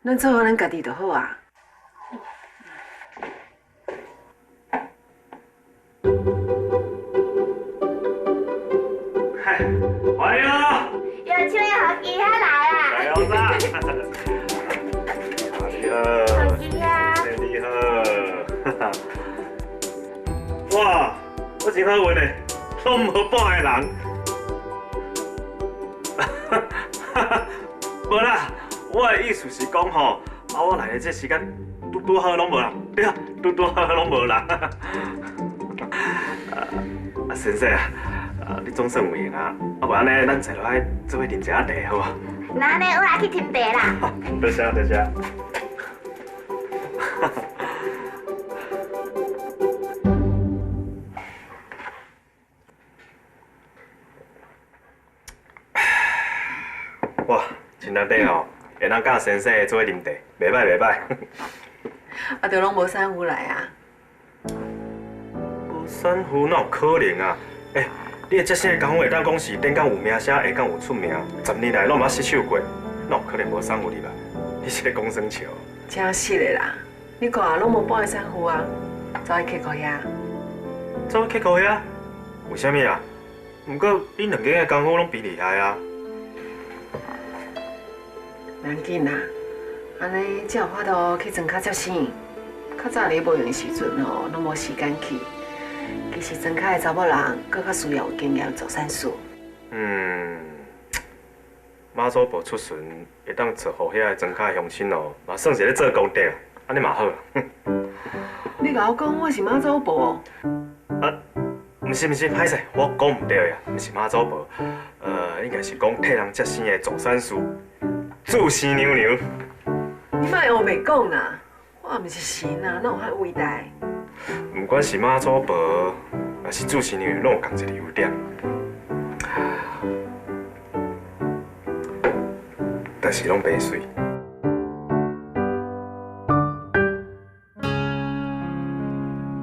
咱做好咱家己就好啊。欢迎啊！有手的好记来啊！来哦，你好。好记啊！你好。哇，我真好运嘞，拢无半个人。无啦，我的意思是讲吼，啊，我来的这时间拄拄好拢无人，对啊，拄拄好拢无人。啊，先生啊，啊，你总算有闲啊，啊，无按呢，咱坐落来做伙啉一下茶，好无？那按呢，我来去斟茶啦。多谢多谢。哇，真难得哦，会当佮先生做伙啉茶，袂歹袂歹。啊，就攏無產婦來啊？無產婦哪有可能啊？欸，你的接生的功夫會當講是頂港有名聲，下港有出名，10年來攏毋捌失手過，哪有可能無產婦入來？你是咧講耍笑？真實的啦，你看攏無半个產婦啊，走去客戶遐。走去客戶遐？為啥物啊？毋過恁兩間的功夫攏比厲害啊。無要緊啦，按呢才有法度去莊跤接生。較早你無閒的時陣吼，攏無時間去。其實莊跤的查某人，閣較需要有經驗做善事。嗯，媽祖婆出巡，會當祝福遐个莊跤鄉親哦，嘛算是咧做功德啊，按呢嘛好。你共我講我是媽祖婆？啊，毋是毋是，歹勢，我講毋對啊，毋是媽祖婆，應該是講替人接生的助產士，註生娘娘。你莫烏白講啦，我毋是神啊，哪有遐偉大？毋管是媽祖婆，抑是註生娘娘，攏有仝一個優點。但是攏白媠。